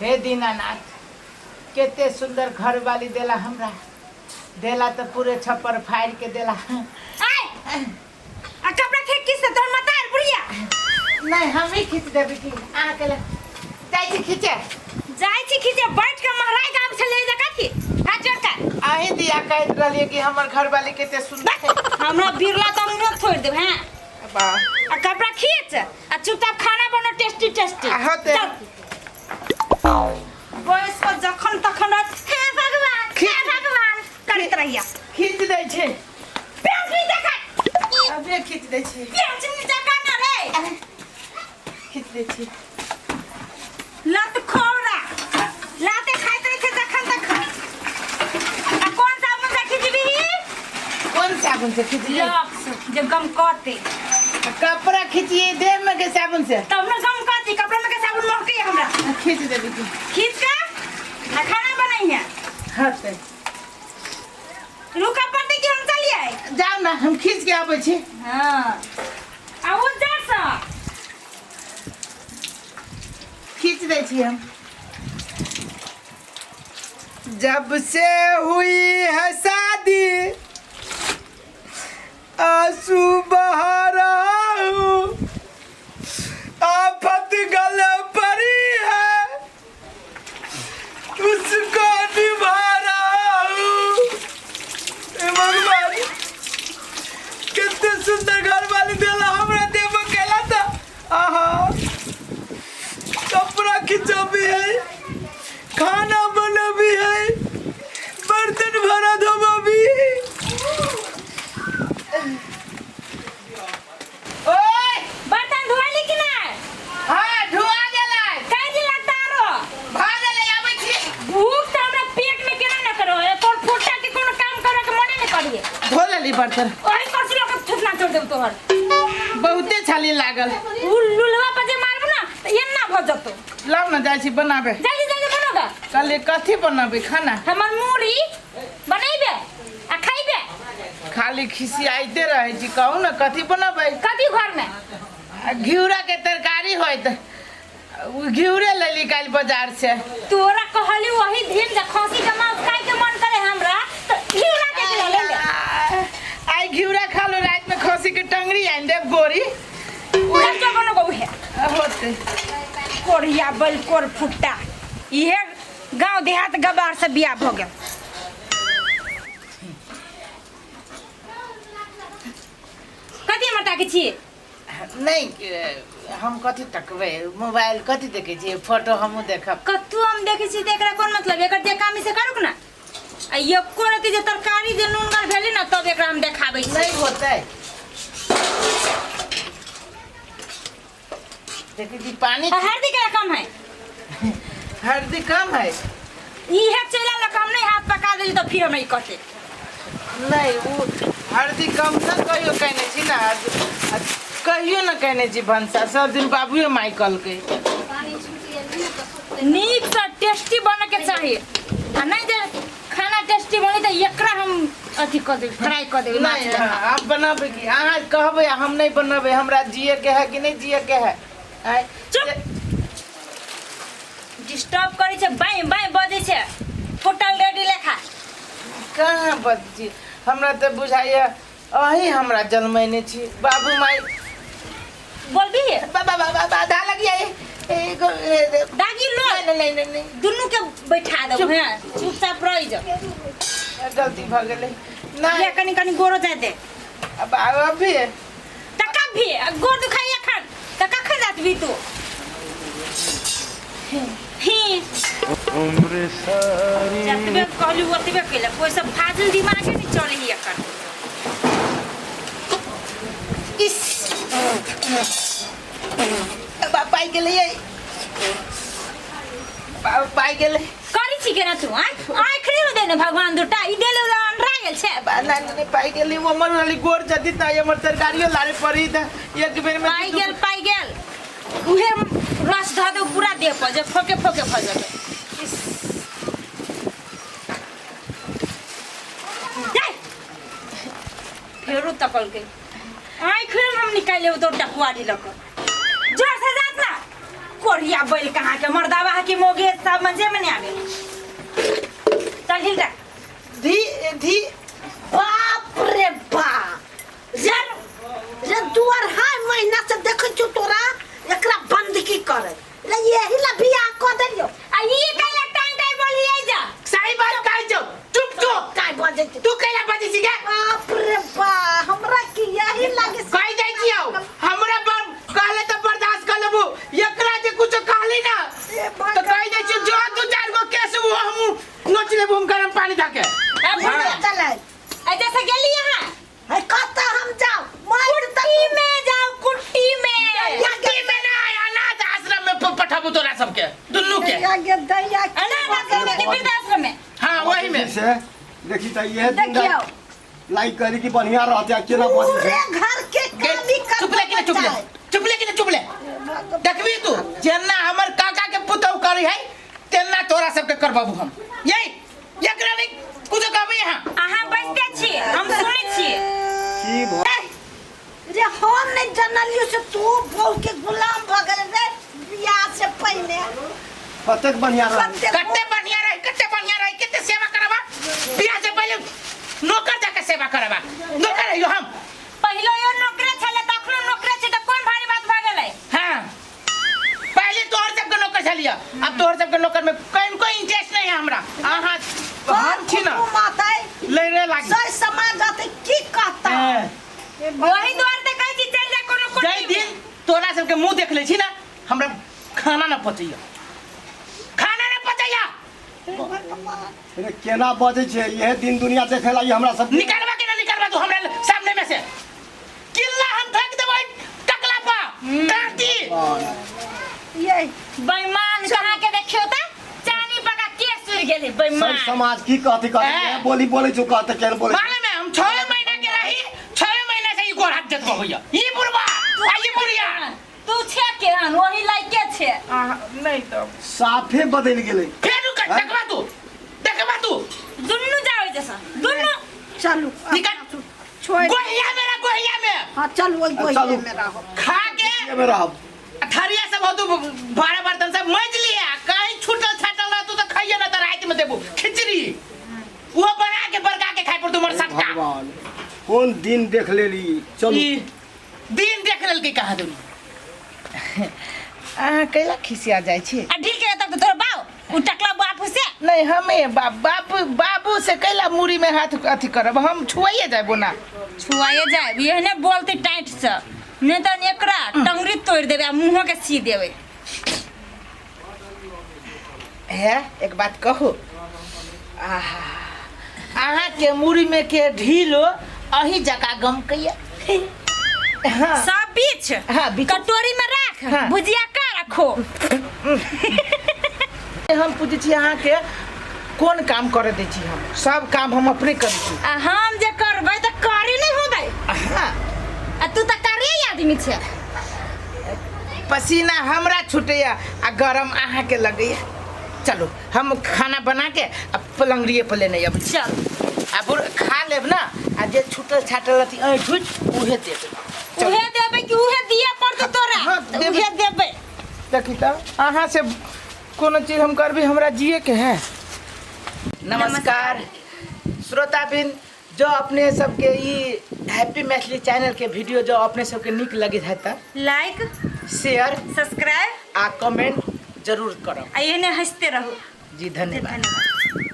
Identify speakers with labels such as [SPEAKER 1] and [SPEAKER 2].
[SPEAKER 1] हे दीनानाथ, कते सुंदर घर वाली देला हमरा। देला तो पूरे छप्पर फाड़ के देला।
[SPEAKER 2] आय आ कपड़ा फेंक किस से तोर मतार बुढ़िया?
[SPEAKER 1] नहीं, हम ही खींच देबी की अहाँ के जाइ छी खींचे।
[SPEAKER 2] जाइ छी खींचे, बैठ के महराई गाम से ले जा कथी हाथ जोड़ के।
[SPEAKER 1] अहीं दिया कहत रहलिए कि हमर घर वाली कते सुंदर है।
[SPEAKER 2] हमरा बिरला तो मुंह थोड़ देब। हां
[SPEAKER 1] बा
[SPEAKER 2] आ कपड़ा खींच आ चुपचाप खाना बनो टेस्टी टेस्टी।
[SPEAKER 1] आ होते।
[SPEAKER 2] चल बयस पर जखन तखन रह, हे भगवान हे भगवान करैत रहिया।
[SPEAKER 1] खींच दै छै।
[SPEAKER 2] प्याज नहीं देखा।
[SPEAKER 1] अबे खींच दै छै।
[SPEAKER 2] प्याज नहीं देखा ना रे।
[SPEAKER 1] खींच दै छै।
[SPEAKER 2] लत खोरा लाते खाइत रहे छै जखन तखन। आ कोन साबुन से खिचबी?
[SPEAKER 1] कोन साबुन से खींचली?
[SPEAKER 2] लक्स जे गम कहते।
[SPEAKER 1] कपड़ा खींचिए देह में के साबुन से
[SPEAKER 2] तब ना गम कहती। कपड़ा में के साबुन महके हमरा।
[SPEAKER 1] खींच देबी की।
[SPEAKER 2] खींच के आ खाना बनाइए।
[SPEAKER 1] हटे
[SPEAKER 2] रुका पड़ते कि हम चलिए?
[SPEAKER 1] जाओ ना, हम खींच के आबै छी।
[SPEAKER 2] हाँ आ उज्जर से
[SPEAKER 1] खींच दै छी हम। जब से हुई है शादी आंसू बहा रहा हूँ, आफत गले पड़ी है उसको निभा रहा हूँ। हे भगवान, कितने सुंदर घर वाली देला हमरा, देबो केला था। आहा, कपड़ा खिंचबी है, खाना बनबी है, बर्तन भरा धोबी है। ओए
[SPEAKER 2] बर्तन धोली कि ना?
[SPEAKER 1] हाँ, धुआ गेलै।
[SPEAKER 2] कई दिन लगता रो
[SPEAKER 1] भऽ गेलै, आबै छी।
[SPEAKER 2] भूख तो हमरा पेट में केना न करो है, तोर फुट्टा के कोनो काम करे के मने न करिए।
[SPEAKER 1] धो लेली बर्तन।
[SPEAKER 2] ओही करसी लके थुकना छोड़ देब तोहर।
[SPEAKER 1] बहुते छाली लागल।
[SPEAKER 2] उ लुलवा पर जे मारबो ना त एन्ना भ जतो।
[SPEAKER 1] लाउ ना, जाइ छी बनाबे।
[SPEAKER 2] जल्दी जल्दी बनोगा।
[SPEAKER 1] कहलिए कथी बनाबे खाना?
[SPEAKER 2] हमर मूड़ी बनैबे आ खैबे।
[SPEAKER 1] खाली खिसियाइते रहै छी। कहू ने कथी बनाबै?
[SPEAKER 2] कथी घर में?
[SPEAKER 1] आ घिउरा के तरकारी होइत, उ घिउरे लेली काल्हि बाजार से।
[SPEAKER 2] तोरा कहली वही दिन जे खसी के मांस खाए के मन करे हमरा त घिउरा के ले ले ले।
[SPEAKER 1] आइ घिउरा खा लो, रात में खसी के टंगरी आनि देब गोरी।
[SPEAKER 2] चल जो बनो गौ है।
[SPEAKER 1] होते।
[SPEAKER 2] कोरिया बल कोर फुट्टा इहे गांव देहात गबार से बियाह भ गेल। कथी हमर ताकै छी?
[SPEAKER 1] नहीं, हम कथी तकबै? मोबाइल कथी देखै छियै? फोटो हमहूँ देखब।
[SPEAKER 2] कत्तू हम देखै छी तऽ एकरा कोन मतलब? एकर जे काम से करूक ना। आ एको रति जे तरकारी जे नूनगर भेलै ना तब एकरा हम देखाबै छी।
[SPEAKER 1] नहीं होतै। देखै छी पानी।
[SPEAKER 2] आ हल्दी केना कम है?
[SPEAKER 1] हल्दी कम है।
[SPEAKER 2] इहे चला लक हम नहीं हाथ पका देली तऽ फिर हम ई कहते।
[SPEAKER 1] नहीं, वो हल्दी कम न कहियो कहने छी ना, कहियो न कहने छी। भनसा सब दिन बाबुए माई कहलकै।
[SPEAKER 2] नीक से टेस्टी बने के चाही आ नहीं जे खाना टेस्टी बनी तऽ एकरा हम अथी कऽ देबै, फ्राई कऽ देबै माछ
[SPEAKER 1] नहीं
[SPEAKER 2] जकाँ।
[SPEAKER 1] हाँ, आप बनाबे की अहाँ कहबै आ हम नहीं बनाबे? हमरा जिए के है कि नहीं जिए के है? आँय?
[SPEAKER 2] चुप। डिस्टर्ब करै छै, बाएं बाएं बजै छै फुटल रेडी लेखा।
[SPEAKER 1] कहाँ बजै? हमरा तऽ बुझाइए अहीं हमरा जन्मैने छी बाबू माई।
[SPEAKER 2] बोलबी?
[SPEAKER 1] बाबा बाबा बाधा लग जाए।
[SPEAKER 2] दागी लो।
[SPEAKER 1] नहीं नहीं नहीं नहीं।
[SPEAKER 2] दुनू के बैठा देब। हैं, चुपचाप रहि जाओ।
[SPEAKER 1] गलती भऽ गेलै। नहीं
[SPEAKER 2] ये कनी कनी गोरो जाय दे।
[SPEAKER 1] अब अभी
[SPEAKER 2] त कभी गोर दुखाइ एखन त कखन जात भी तू ही
[SPEAKER 3] उम्र सारी
[SPEAKER 2] जतबे कहली ओतबे केलक, कोई सब फाजिल दिमागे नहीं चले ही एखन।
[SPEAKER 1] इस पाइ गेलै, पाइ गेलै।
[SPEAKER 2] करै छी केना तू? आँय आँखि नहि दे ने भगवान दूटा ई देले अनरा गेल छै।
[SPEAKER 1] नहीं नहीं, पाइ गेलै। हमर वाली गोर जदी त हमर तरकारियो लारे पड़ी त एक बेर में।
[SPEAKER 2] पाइ गेल, पाइ गेल। उहे रस धऽ दे पूरा देह पर जे फोके फोके भऽ जेतै। जाय फेरो तकलकै। आँखि हम निकालि लेब तो टकुआरी लऽ कऽ जोर से जात ना कोरिया। बच्चा बैल कहाँ के मर्दावा है कि मोगे समझे में नहीं आवे। चल हिल जा।
[SPEAKER 1] धी धी
[SPEAKER 4] बाप रे बाप, रे रे 2-2.5 महीना से देखै छौ तोरा एकरा बंदगी करे रे, यही ला बियाह कऽ देलियौ।
[SPEAKER 2] आ ई कैला टाइम टाइम बोलिए जा।
[SPEAKER 1] सही बात कहै छौ, चुप चुप।
[SPEAKER 4] काय बजै छै
[SPEAKER 1] तू कैला बजै छी गे?
[SPEAKER 4] बाप रे बाप, हमरा की यही लागे
[SPEAKER 1] कहि जाइ छियौ हमरा पर कहले तऽ बर्दाश्त कर लेबू, एकरा जे कुछो कहली ना तऽ कहि जाइ छियौ जो 2-4 गो केस वो हम नोच लेबू, हम गरम पानी धऽ के।
[SPEAKER 2] अब
[SPEAKER 4] चलै
[SPEAKER 2] ऐ जैसे गेली यहाँ
[SPEAKER 4] है कतऽ हम जाउ?
[SPEAKER 2] कुट्टी में जाओ, कुट्टी में।
[SPEAKER 1] कुट्टी में ना, अनाथ आश्रम में पठाबू तोरा सबके दुनू के।
[SPEAKER 2] अनाथ आश्रम में कि वृद्धाश्रम में?
[SPEAKER 1] हाँ वही में।
[SPEAKER 5] से देखी त ये दिन
[SPEAKER 4] देखियौ
[SPEAKER 5] लाइक करी कि बढ़िया रहते केना बजै
[SPEAKER 4] पूरे
[SPEAKER 5] छै।
[SPEAKER 4] घर के काम ही कर
[SPEAKER 1] चुप ले कि ना, चुप ले, चुप ले कि ना, चुप ले। देखबी तू जेना हमर काका के पुतहु करी है तेना तोरा सबके करबाबू हम। यही एकरा नहीं कुछ कहबी यहाँ।
[SPEAKER 2] अहाँ बैठते छी हम सुनै छी।
[SPEAKER 5] की भ
[SPEAKER 4] रे हम नहीं जानलियो से तू बहू के गुलाम भ गेल रे बियाह से पहिने।
[SPEAKER 5] कतेक बढ़िया रहे,
[SPEAKER 1] कते बढ़िया रहे, कते बढ़िया रहे, कते सेवा करबा बियाह से पहले नौकर जाके सेवा करबा, नौकर रहियो हम।
[SPEAKER 2] पहिलो यो नौकरे छले त अखनो नौकरे छै त कोन भारी बात भ गेलै?
[SPEAKER 1] हाँ पहले तोहर सबके नौकर छलिया, अब तोहर सबके नौकर में कहीं कोई इंटरेस्ट नहीं है हमरा। अहाँ हम छी ना लड़े लागी
[SPEAKER 4] सर समाज आते की कहता।
[SPEAKER 2] वही द्वार ते कहै छी चल जा कोनो कुट्टी
[SPEAKER 1] जै दिन तोरा सबके मुंह देख ले छी ना हमरा खाना ना पचैया, खाना ना पचैया।
[SPEAKER 5] रे केना बजै छै, यह दिन दुनिया देखे लागी हमरा सब।
[SPEAKER 1] निकालबा के ना निकालबा तू हमरा सामने में से किल्ला हम फेंक देबै टकला पा काटी।
[SPEAKER 4] ये
[SPEAKER 2] बेईमान कहाँ के देखियो त चानी पका के सुर गेलै बेईमान।
[SPEAKER 5] सब समाज की कहती कहती बोली बोलै छौ कहते केन बोलै।
[SPEAKER 1] मालूम है हम 6 महीना के रही, 6 महीना से ई गोर हाथ जतबो होइया ई बुढ़वा आ ई बुढ़िया।
[SPEAKER 2] तू छे केहन वही लाइके छे।
[SPEAKER 1] नहीं तो
[SPEAKER 5] साफे बदलि गेलै।
[SPEAKER 1] फेर रुक देखबा तू, देखबा तू
[SPEAKER 2] दुन्नू जाओ जैसा दुन्नू
[SPEAKER 4] चलू
[SPEAKER 1] निकल
[SPEAKER 4] छोड़
[SPEAKER 1] गोहिया मेरा गोहिया में।
[SPEAKER 4] हां चल वही गोहिया में रहो
[SPEAKER 1] खा के
[SPEAKER 5] में रहब।
[SPEAKER 1] थरिया सब हो तू भाड़ा बर्तन सब मज लिया, कहीं छूटल छाटल रह तू तो खाइए ना त रात में देबू खिचड़ी वो बना के बरका के खाइ पर तुमर सटका।
[SPEAKER 5] भगवान कोन दिन देख लेली। चलू
[SPEAKER 1] दिन देख लेलकै कहाँ दुनू। अहाँ कैला खिसिया जाइ छी?
[SPEAKER 2] आ ढील के तक तोर बाप उ टकला बापू से
[SPEAKER 1] नहीं, हमें बाप बाप बाबू से कैला मुड़ी में हाथ अथी करब, हम छुआइए जाबो ना।
[SPEAKER 2] छुआइए जाब एहने बोलते टाइट से, नहीं तो एकरा टंगरी तोड़ देबे आ मुंह के सी देबे।
[SPEAKER 1] है एक बात कहू, आहा अहाँ के मुड़ी में के ढीलो अही जका गम कैया। हाँ।
[SPEAKER 2] सब बीच
[SPEAKER 1] हाँ, बीच।
[SPEAKER 2] कटोरी में राख।
[SPEAKER 1] हाँ।
[SPEAKER 2] भुजिया का रखो।
[SPEAKER 1] हम पूछै छी अहाँ के कोन काम करे दै छी? हम सब काम हम अपने करै छी।
[SPEAKER 2] आ हम जे करबै त करे नहीं होबै।
[SPEAKER 1] हाँ।
[SPEAKER 2] आ तू त करे आदमी छे।
[SPEAKER 1] पसीना हमरा छूटैया आ गरम अहाँ के लगैया। चलो हम खाना बना के आ पलंगड़िए पर लेने अबै छी।
[SPEAKER 2] चल
[SPEAKER 1] आ खा लेब ना, आ जे छूटल छाटल रहती ऐठ उठ उहे दे देब।
[SPEAKER 2] उहे देबै कि उहे दिया पड़तौ तोरा?
[SPEAKER 1] हाँ, देबै।
[SPEAKER 2] उहे देबै।
[SPEAKER 1] देखी त अहाँ से कोनो चीज हम करबी हमरा जिए के है। नमस्कार श्रोताबिन, जो अपने सबके ई हैप्पी मैथिली चैनल के वीडियो जो अपने सबके नीक लगे है त
[SPEAKER 2] लाइक
[SPEAKER 1] शेयर
[SPEAKER 2] सब्सक्राइब
[SPEAKER 1] आ कमेंट जरूर करब।
[SPEAKER 2] आ एहने हंसते रहू
[SPEAKER 1] जी धन्यवाद।
[SPEAKER 2] धन्यवाद।